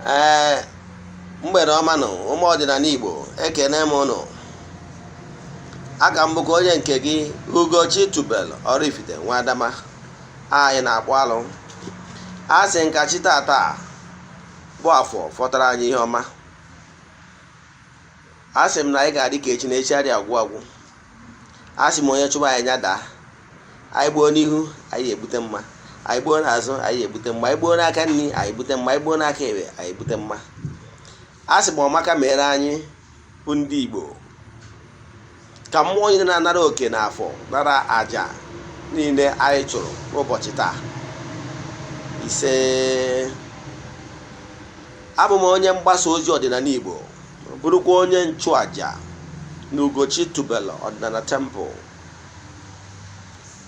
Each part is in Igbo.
Ee, mgbede ọma nụ, ụmụ ọdịnala Igbo, ekene m ụnụ. Aka m bụkwa onye nke gị, Ugochi Tubelu Oraifite nwa Adama. Anyị na-akpụ alụ. A sị nka chi tata bụ afọ fọtara anyị ihe ọma. A sị m na anyị ga-adị ka echi, na echi adịghị agwụ agwụ. A sị m onye chụba anyị nya daa. Anyị gbuo n'ihu, anyị egbute mma. Anyị gbuo n'azụ, anyị egbute mma. Anyị gbuo n'aka nri, anyị egbute mma. Anyị gbuo n'aka ekpe, anyị egbute mma. A sị m ọmaka mere anyị bụ ndị Igbo, ka mmụọ niile na-anara oke na afọ nara aja niile anyị chụrụ n'ụbọchị taa. Ise. Abụ m onye mgbasa ozi ọdịnala Igbo, bụrụkwa onye nchụaja na Ugochi Tubelu Ọdịnala Temple.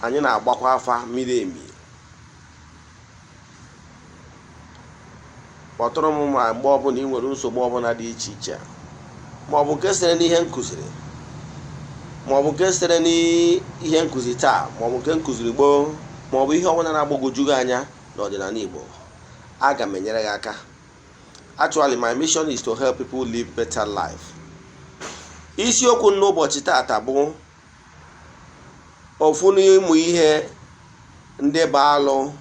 Anyị na-agbakwa afa miri emi. Kpọtụrụ m ma mgbe ọbụla ị nwere nsogbu ọbụla dị iche iche, ma ọ bụ nke sitere n'ihe m kụziri, ma ọ bụ nke sitere n'ihe nkụzi taa, ma ọ bụ nke m kụziri gboo, ma ọ bụ ihe ọbụla na-agbagwoju gị anya n'ọdịnala Igbo. Aga m enyere gị aka. Actually, my mission is to help people live better life. Isiokwu n'ụbọchị taata bụ ofu n'ịmụ ihe ndị bụ alụ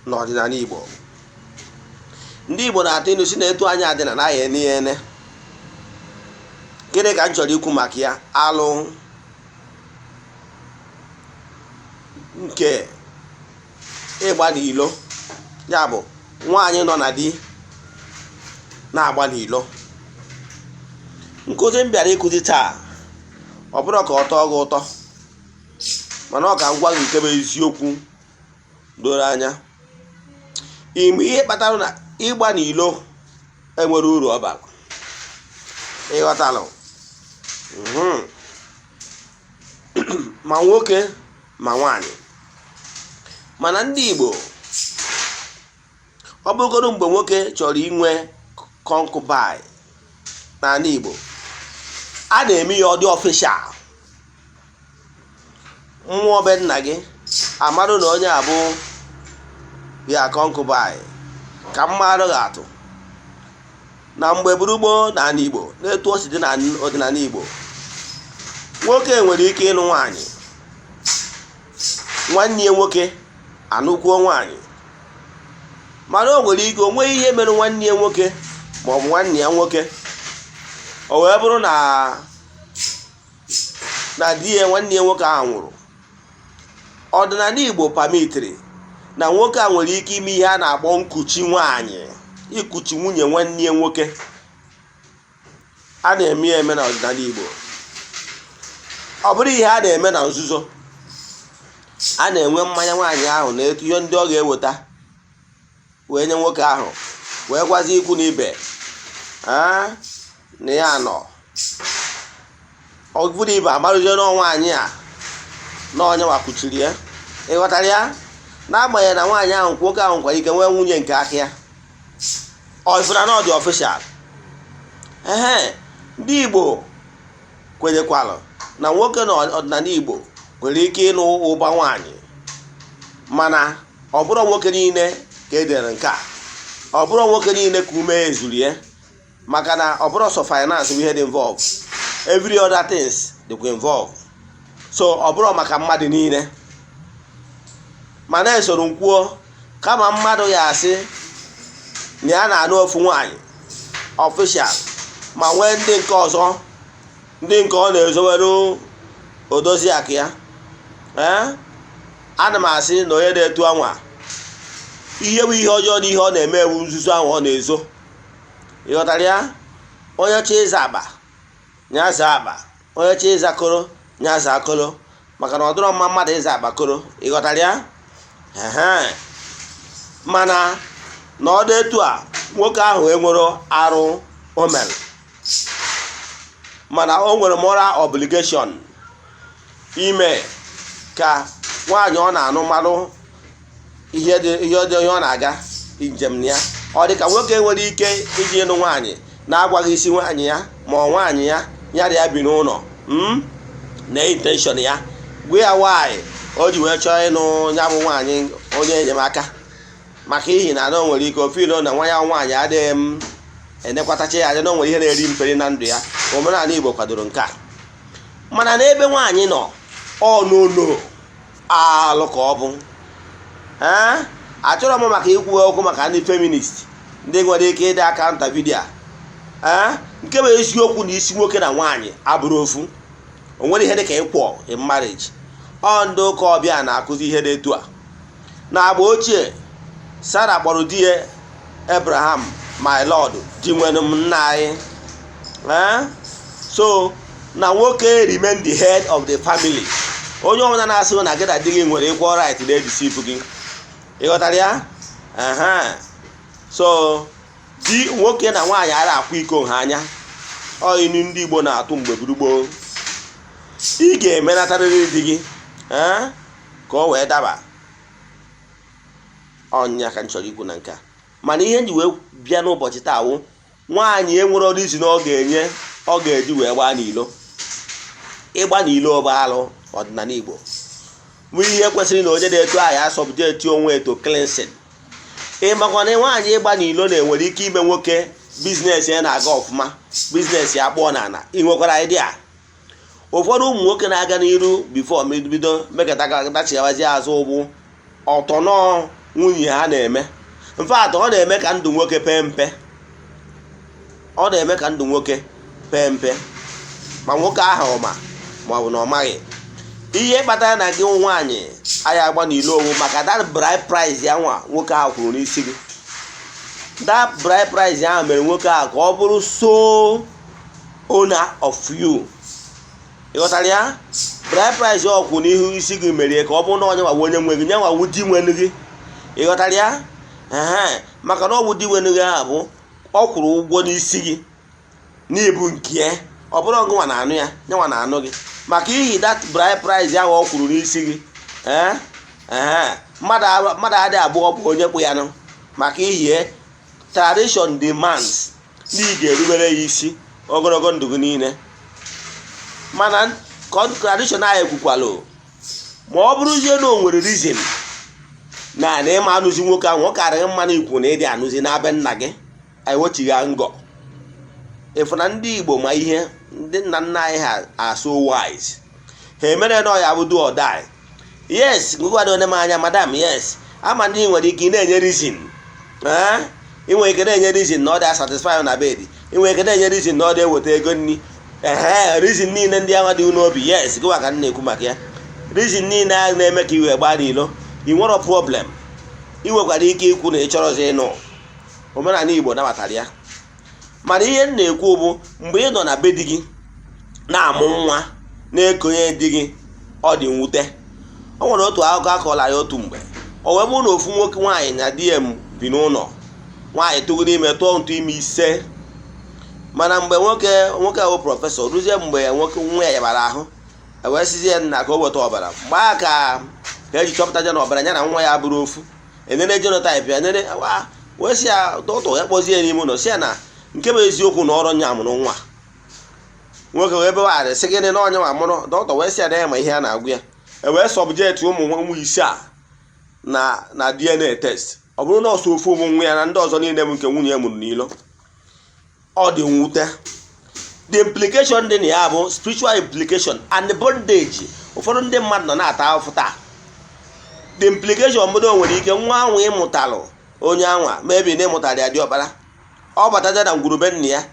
n'ọdịnala Igbo. Ndị Igbo na-atụ ilu si na etu anya adịna na aya ene ya ene. Gịnị ka m chọrọ ikwu maka ya? Alụ nke ịgba n'ilo, ya bụ nwaanyị nọ na di na-agba n'ilo. Nkụzi m bịara ịkụzi taa, ọ bụrụ ka ọ tọọ gị ụtọ, mana ọ ka m gwa gị nke bụ eziokwu doro anya. Ime ihe kpatara na ịgba n'ilo enwere uru ọ bara, ịghọtalụ? Ma nwoke ma nwaanyị. Mana ndị Igbo, ọ bụrụgodu mgbe nwoke chọrọ inwe concubine n'ala Igbo, a na-eme ya ọ dị official. Mmụọ be nna gị amarụ na onye a bụ ya concubine. Ka m marụ gị atụ, na mgbe gburugburu n'ala Igbo, n'etu o si dị n'ọdịnala Igbo, nwoke nwere ike ịnụ nwaanyị, nwanne ya nwoke anụkwuo nwaanyị, mana o nwere ike o nweghị ihe mere nwanne ya nwoke ma ọ bụ nwanne ya nwoke, o wee bụrụ na di ya, nwanne ya nwoke ahụ nwụrụ. Ọdịnala Igbo permitiri na nwoke a nwere ike ime ihe a na-akpọ nkuchi nwaanyị, ikuchi nwunye nwanne ya nwoke. A na-eme ya eme n'ọdịnala Igbo. Ọ bụrụ ihe a na-eme na nzuzo, a na-enwe mmanya nwaanyị ahụ na etu ihe ndị ọ ga-eweta wee nye nwoke ahụ, wee gwazi ikwu na ibe na ya nọ. Ọ bụrụ ibe amarụzie na nwaanyị a na onye wakwuchiri ya, ịghọtara ya? N'agbanyeghị na nwaanyị ahụ, nwoke ahụ nkwara ike nwee nwunye nke aka ya, ọ ifụra na ọ dị official. Ehe, ndị Igbo kwenyekwalụ na nwoke na ọdịnala Igbo nwere ike ịnụ ụba nwaanyị, mana ọ bụrụ nwoke niile ka e dere nke a, ọ bụrụ nwoke niile ka ume ezuru ya, maka na ọ bụrụ sọ finance bụ ihe dị involve, every other things dịkwa involve. So ọ bụrụ maka mmadụ niile. Mana esoro m kwuo, kama mmadụ ya asị na ya na-anụ ofu nwaanyị official ma nwee ndị nke ọzọ, ndị nke ọ na-ezowere odozi akụ ya, ee, ana m asị na onye na-etu anwa ihe bụ ihe ọjọọ na ihe ọ na-eme ewu nzuzo ahụ ọ na-ezo, ịghọtara ya? Onye chọọ ịza akpa nya zaa akpa, onye chọọ ịza koro nya zaa koro, maka na ọ dịrọ mma mmadụ ịza akpa koro, ịghọtara ya? Ehe, mana na ọ dị etu a, nwoke ahụ enwero arụ o mere, mana o nwere moral obligation ime ka nwaanyị ọ na-anụ marụ ihe dị ihe dị ihe ọ na-aga njem na ya. Ọ dị ka nwoke nwere ike iji ịnụ nwaanyị na-agwaghị isi nwaanyị ya, ma ọ nwaanyị ya ya dị ya bi n'ụlọ na intention ya, gwa ya nwaanyị o ji wee chọọ ịnụ ya bụ nwaanyị onye enyemaka. Maka ihi na o nwere ike ofe ilo na nwa ya nwaanyị adịghị m enekwatacha ya anya, na o nwere ihe na-eri mperi na ndụ ya. Omenala Igbo kwadoro nke a, mana n'ebe nwaanyị nọ, ọ n'ono alụ ka ọ bụ. Ee, achọrọ m maka ikwu okwu maka ndị feminist, ndị nwere ike ịdị aka nta video. Ee, nke bụ eziokwu na isi nwoke na nwaanyị abụrụ ofu. O nwere ihe dịka ịkwọ in marriage. Ọ ndị ụka ọbịa na-akụzi ihe dị etu a. Na agba ochie, Sara kpọrọ di ya Abraham "my lord", di nwere m, nna anyị. Ee, so na nwoke remain the head of the family. Onye ọbụla na-asị na gị na di gị nwere equal right na-edeceive gị. Ịghọtara ya? Ehe. So di nwoke na nwaanyị ara akwa iko ha anya. Ọ inu ndị Igbo na-atụ mgbe gburugburu. Ị ga-emenatarịrị di gị, ee, ka o wee daba. Ọnya ka m chọrọ ikwu na nke a. Mana ihe nji wee bịa n'ụbọchị taa wụ, nwaanyị enwere reason ọ ga-enye, ọ ga-eji wee gbaa n'ilo. Ịgba n'ilo bụ alụ ọdịnala Igbo, bụ ihe kwesịrị na onye na-eto ahụ asọpụta onwe eto cleansing. Ị makwa na nwaanyị ịgba n'ilo na-enwere ike ime nwoke business ya na-aga ọfụma, business ya kpọọ n'ala. Ị nwekwara idea? Ụfọdụ ụmụ nwoke na-aga n'iru before bido mekọta dachighazi azụ ụgbụ ọtọnọ nwunye ha na-eme. In fact, ọ na-eme ka ndụ nwoke pee mpe. Ọ na-eme ka ndụ nwoke pee mpe, ma nwoke ahụ ọma ma ọ bụ na ọ maghị ihe kpatara na gị nwaanyị anyị agba n'ilo owu, maka that bride price ya nwa nwoke ahụ kwuru n'isi gị. That bride price ahụ mere nwoke ahụ ka ọ bụrụ sole owner of you. Ịghọtara ya? Bride price ọ kwụ n'ihu isi gị merie ka ọ bụrụ na onye nwawu onye nwe gị, nye nwawu di nwenu gị. Ịghọtara ya? Ehe, maka na ọ bụ di nwenu gị ahụ bụ ọ kwụrụ ụgwọ n'isi gị n'ibu nke ya. Ọ bụrụ ọgụ nwa na-anụ ya, nye nwa na-anụ gị, maka ihi that bride price ahụ ọ kwuru n'isi gị. Ee, ee, mmadụ adị abụọ bụ onye kpụ ya nụ, maka ihie tradition demands na ị ga-erubere ya isi ogologo ndụ gị niile. Mana tradition ahụ ekwukwala, ma ọ bụrụzie na o nwere reason na ịma anụzi nwoke ahụ, ọ karịrị mma na ikwu na ịdị anụzi na-abịa nna gị ewechighị ngọ. Ịfụ na ndị Igbo ma ihe ndị nna nna anyị ha are so wise. Ha emere na ọya bụ do or die. Yes, ngwado onye m anya, madam. Yes, ama ndị nwere ike ị na-enye reason. Ee, ị nwere ike na-enye reason na ọ dị satisfy na bed. Ị nwere ike na-enye reason na ọ dị eweta ego nri. Ehe, reason niile ndị ahụ dị n'obi. Yes, gịwa ka m na-ekwu maka ya. Reason niile ahụ na-eme ka i wee gbaa n'ilo, ị nwere problem. Ị nwekwara ike ikwu na ị chọrọzi ịnụ. Omenala Igbo nabatara ya. Mana ihe m na-ekwu bụ, mgbe ị nọ na be di gị na-amụ nwa na-ekonye di gị, ọ dị mwute. O nwere otu akụkọ akọla ya otu mgbe. O wee bụrụ na ofu nwoke, nwaanyị na di ya bi n'ụlọ. Nwaanyị tụgoro ime, tụọ ntụ ime 5. Mana mgbe nwoke ahụ professor ruzie, mgbe nwoke nwa ya yabara ahụ, ewee sizie ya nna ka o weta ọbara. Mgbe ahụ ka eji chọpụta ya na ọbara ya na nwa ya bụrụ ofu. Enene genotype ya, nene, wee sị ya dọkịta ya kpọzie ya n'ime ụlọ, sị ya na nke bụ eziokwu na ọrụ nya mụrụ nwa. Nwoke wee bewagharị, sị gịnị, na onye nwa mụrụ? Dọkịta wee sị ya na ya ma ihe a na-agụ ya. E wee subject ụmụ ise a na DNA test. Ọ bụrụ na ọsọ ofu ụmụ nwa ya na ndị ọzọ niile bụ nke nwunye ya mụrụ n'ilo. Ọ dị mwute. The implication dị na ya bụ spiritual implication and the bondage ụfọdụ ndị mmadụ nọ na-ata ahụhụ taa. The implication bụ na o nwere ike nwa ahụ ịmụtalụ onye anwa, maybe na ịmụtara ya diọkpara, ọ bataja na ngwurube nna ya,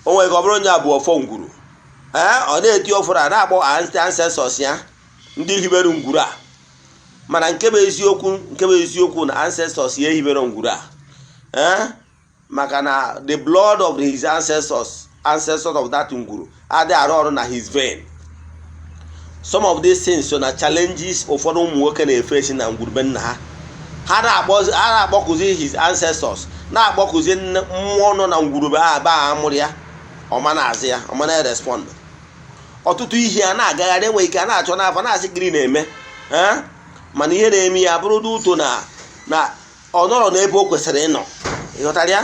o nwere ka ọ bụrụ onye a bụ ọfọ ngwuru. Ee, ọ na-eti ọfọrọ a na-akpọ ancestors ya, ndị hibere ngwuru a. Mana nke bụ eziokwu na ancestors ya ehibere ngwuru a, ee, maka na the blood of his ancestors of that ngwuru adịghị arụ ọrụ na his vein. Some of these things so na challenges ụfọdụ ụmụ nwoke na-efesi na ngwurube nna ha. Ha na-akpọkụzi his ancestors, na-akpọkụzi mmụọ nọ na ngwurube ha ba ha mụrụ ya, ọma na-azị ya, ọma na-respond. Ọtụtụ ihe a na-agagharị, enweghị ike a na-achọ n'afọ na-asị gịnị na-eme. Mana ihe na-eme ya bụrụ dị ụtọ na ọ nọrọ n'ebe o kwesịrị ịnọ. Ịghọtara ya?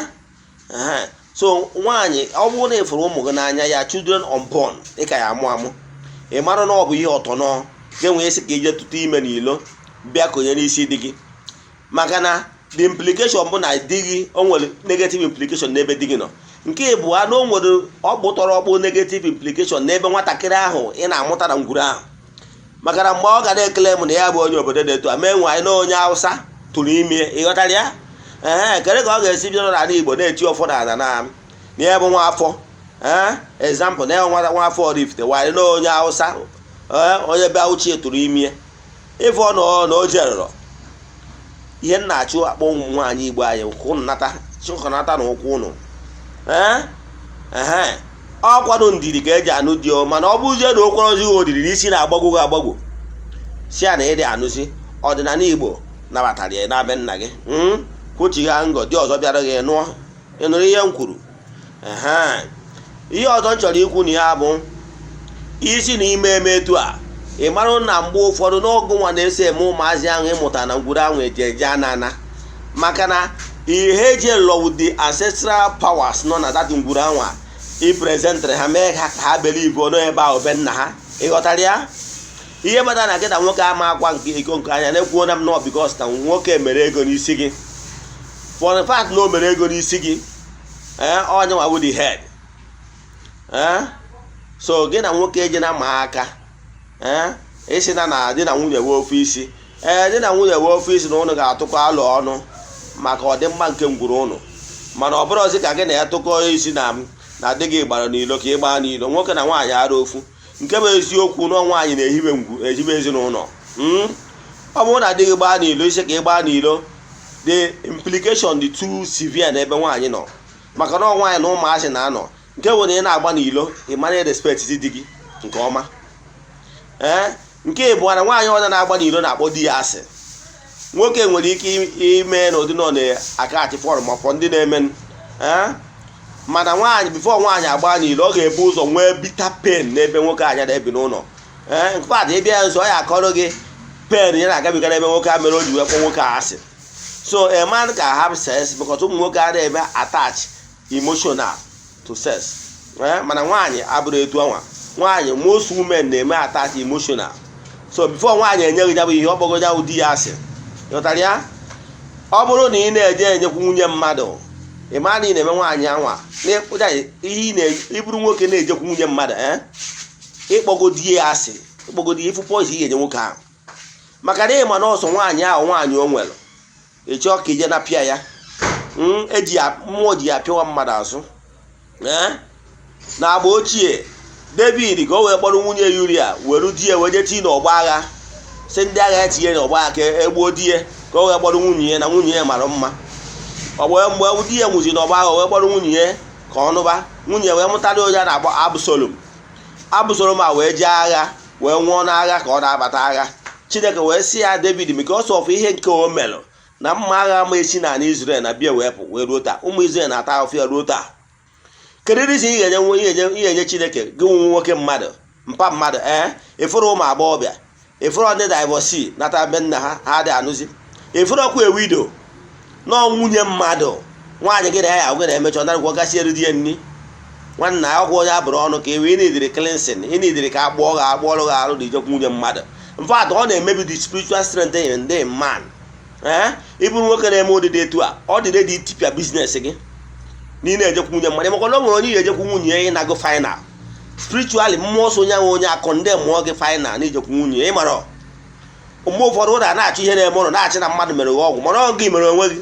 So nwaanyị, ọ bụrụ na ịfụrụ ụmụ gị n'anya, ya children unborn, ịka ya amụ amụ, ị mara na ọ bụ ihe ọtọ nọ ga-enwe isi ka ije tụtụ ime n'ilo bịa konye n'isi di gị, maka na The implication bụ na di gị, o nwere negative implication n'ebe di gị nọ. Nke ịbụọ, na o nwere ọkpụ tọrọ ọkpụ negative implication n'ebe nwatakịrị ahụ ị na-amụta na ngwuru ahụ, maka na mgbe ọ ga na-ekele m na ya bụ onye obodo dị etu a, mee nwe anyị na onye Hausa tụrụ ime. Ịghọtara ya? Ee, kedu ka ọ ga-esi bido n'ala Igbo na-eti ọfọ n'ala na ya bụ nwa afọ? Ee, example, na ya nwa afọ Oraifite wanyị na onye Hausa, ee, onye be ochie tụrụ ime. Ịfọ na o jerọrọ ihe m na-achụ akpọ ụmụ nwaanyị Igbo anyị ka ụnụ nata, chịkọnata na ụkwụ ụnụ. Ee, ehe, ọ kwado ndidi ka eji anụ di o. Mana ọ bụzie na okwerozi odidi n'isi na-agbagwo gị agbagwo, si ya na ịdị anụzi ọdịnala Igbo nabatara ya na be nna gị, kwuchigha ngọ dị ọzọ bịara gị nụọ. Ị nụrụ ihe m kwuru? Ehe, ihe ọzọ m chọrọ ikwu na ya bụ isi na ime eme etu a, ị mara na mgbe ụfọdụ n'ọgụ nwa na-eso eme ụmụazị ahụ ịmụta na ngwuru ahụ eji eje ana ana, maka na ihe eji lọwụ the ancestral powers nọ na that ngwuru ahụ a i presentịrị ha, mee ha ka ha believe ọnụ ebe ahụ be nna ha. Ịghọtara ya? Ihe kpatara na gị na nwoke ama akwa nke iko nke anya na-ekwuo na m nọ, because na nwoke mere ego n'isi gị. For the fact na o mere ego n'isi gị, ee, onye nwa bụ the head. Ee, so gị na nwoke eje na ma aka, ee, isi na di na nwunye wee ofu isi. Ee, di na nwunye wee ofu isi na ụnụ ga-atụkọ alụ ọnụ maka ọdịmma nke ngwuru ụnụ, mana ọ bụrụzi ka gị na ya tụkọ isi na di gị gbara n'ilo ka ị gbaa n'ilo. Nwoke na nwaanyị ara ofu. Nke bụ eziokwu na nwaanyị na-ehibe ngwu, ehibe ezinụlọ. Ọ bụrụ na di gị gbaa n'ilo, isi ka ị gbaa n'ilo, the implication dị too severe n'ebe nwaanyị nọ, maka na nwaanyị na ụmụazị na-anọ. Nke bụ na ị na-agba n'ilo, ị mara respect di gị nke ọma. Ee, nke ịbụọ, na nwaanyị ọzọ na-agba n'ilo na-akpọ di ya asị. Nwoke nwere ike ime n'ụdị nọ na-akachị fọrọ ma fọ ndị na-eme. Ee, mana nwaanyị, before nwaanyị agba n'ilo, ọ ga-ebu ụzọ nwee bitter pain n'ebe nwoke anya na-ebi n'ụlọ. Ee, nke a ịbịa ya nso, ọ ya akọrọ gị pain ya na-agabiga n'ebe nwoke a mere o ji wee kpọ nwoke a asị. So a man can have sex because ụmụ nwoke a na-eme attach emotional to sex. Ee, mana nwaanyị abụrụ etu anwa. Nwaanyị, most women na-eme attach emotional. So before nwaanyị enye gị ya bụ ihe, ọ kpọgo ya di ya asị. Ịghọtara ya? Ọ bụrụ na ị na-eje enyekwu nwunye mmadụ, ị ma na ị na-eme nwaanyị anwa n'ịkpụja ihe ị na ịbụrụ nwoke na-ejekwu nwunye mmadụ. Ee, ịkpọgo di ya asị, ịkpọgo di ya ifu poison ị ga-enye nwoke ahụ, maka na ịma na ọsọ nwaanyị ahụ, nwaanyị o nwere, ị chọọ ka ije na pịa ya. Eji ya mmụọ ji ya pịawa mmadụ azụ. Ee, na agba ochie, David, ka o wee kpọrọ nwunye Yuria, were di ya wee jee tinye n'ọgba agha, si ndị agha ya tinye n'ọgba agha ka egbuo di ya, ka o wee kpọrọ nwunye ya, na nwunye ya mara mma. Ọ wee mgbe di ya nwụzi n'ọgba agha, o wee kpọrọ nwunye ya ka ọ nụba nwunye ya, wee mụtara onye a na-akpọ Absalom. Absalom a wee jee agha, wee nwụọ n'agha ka ọ na-abata agha. Chineke wee sị ya, David, because of ihe nke o melụ, na mma agha ama esi n'ala Israel na bịa wee pụ wee ruo taa. Ụmụ Israel na-ata ahụhụ ya ruo taa. Kedu reason ị ga-enye ị ga-enye Chineke gị nwe nwoke mmadụ, mpa mmadụ? Ee, ịfụrụ ụmụ agbọghọbịa, ịfụrụ ndị divorcee nata be nna ha, ha dị anụzi, ịfụrụ ọkwa ewido nọọ nwunye mmadụ, nwaanyị gị na ya ya gị na-emecha ọ narịkwa gasiere di ya nri. Nwanna, akwụkwọ onye abụrụ ọnụ ka ewe. Ị nidiri cleansing, ị nidiri ka akpụọ gị, akpụọrụ gị arụ na ijekwa nwunye mmadụ. In fact, ọ na-emebi the spiritual strength in the man. Ee, ịbụrụ nwoke na-eme ụdịdị etu a, ọ dị ready itipịa business gị na ị na-ejekwa nwunye mmadụ, maka na o nwere onye ị ga-ejekwa nwunye ya, ịnago final spiritually, mmụọ nsọ onye ahụ, onye akọ ndị mmụọ gị final na ijekwa nwunye ya. Ị mara mgbe ụfọdụ ụlọ na-achọ ihe na-eme ụlọ na-achị na mmadụ mere gị ọgwụ, mana ọ gị mere onwe gị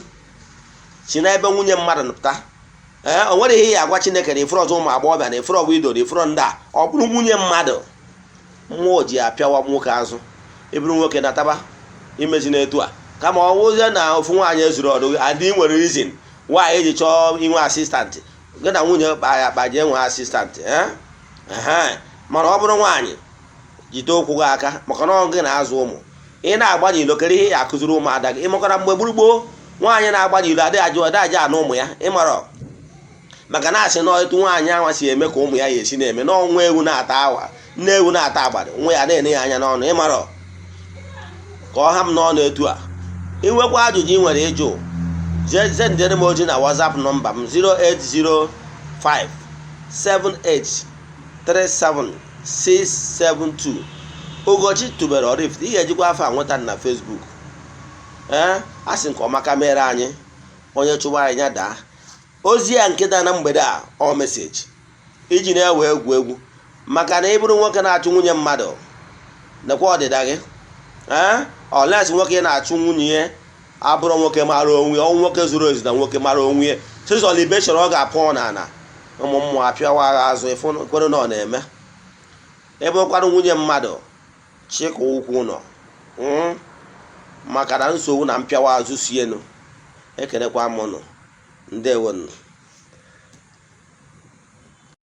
si n'ebe nwunye mmadụ pụta. Ee, o nwere ihe ya agwa Chineke na ifuru ọzọ ụmụ agbọghọbịa na ifuru widow na ifuru ndị a, ọ bụrụ nwunye mmadụ, mmụọ ji apịawa nwoke azụ. Ịbụrụ nwoke nataba imezi n'etu a, kama ọ wụzie na ofu nwaanyị ezuru ọdụ gị adị nwere reason nwaanyị eji chọọ inwe assistant, gị na nwunye kpa ya akpa, jee nwee assistant. Ee, mana ọ bụrụ nwaanyị, jide ụkwụ gị aka, maka na ọ gị na-azụ ụmụ. Ị na-agba n'ilo, kere ihe ị akụziri ụmụada gị? Ịmakọra mgbe gburugboo, nwaanyị na-agba n'ilo adịghị ajụ adịghị aja anụ ụmụ ya. Ịmara maka na asị na etu nwaanyị anwa si eme ka ụmụ ya ya esi na-eme na ọnwa ewu na-ata awa, nne ewu na-ata agbada, nwa ya na-ene ya anya n'ọnụ. Ịmara ka ọ ha m n'ọnụ etu a. Inwekwa ajụjụ ị nwere ịjụ, sendere m ozi na WhatsApp nọmba m, 0805 78 37 672. Ugochi tubelu Oraifite. Ị ga-ejikwa afọ a nweta na Facebook. Ee, A sị nke ọmaka mere anyị. Onye chụwa anyị ya daa. Ozi a nke daa na mgbede a, ọ message iji na-ewe egwu egwu, maka na ị bụrụ nwoke na-achụ nwunye mmadụ, nekwa ọdịda gị. Ee, unless nwoke na-achụ nwunye ya abụrụ nwoke mara onwe ya, ọnwụ nwoke zuru ezu na nwoke mara onwe ya, sizọ libation ọ ga-apụ n'ala, ụmụ mmụọ apịawa agha azụ. Ịfụ kwere na ọ na-eme ebe ụkwara nwunye mmadụ chịkwa ụkwụ nọ, maka na nsogbu na mpịawa azụ si enu. Ekenekwa m ụnụ. Ndewonu.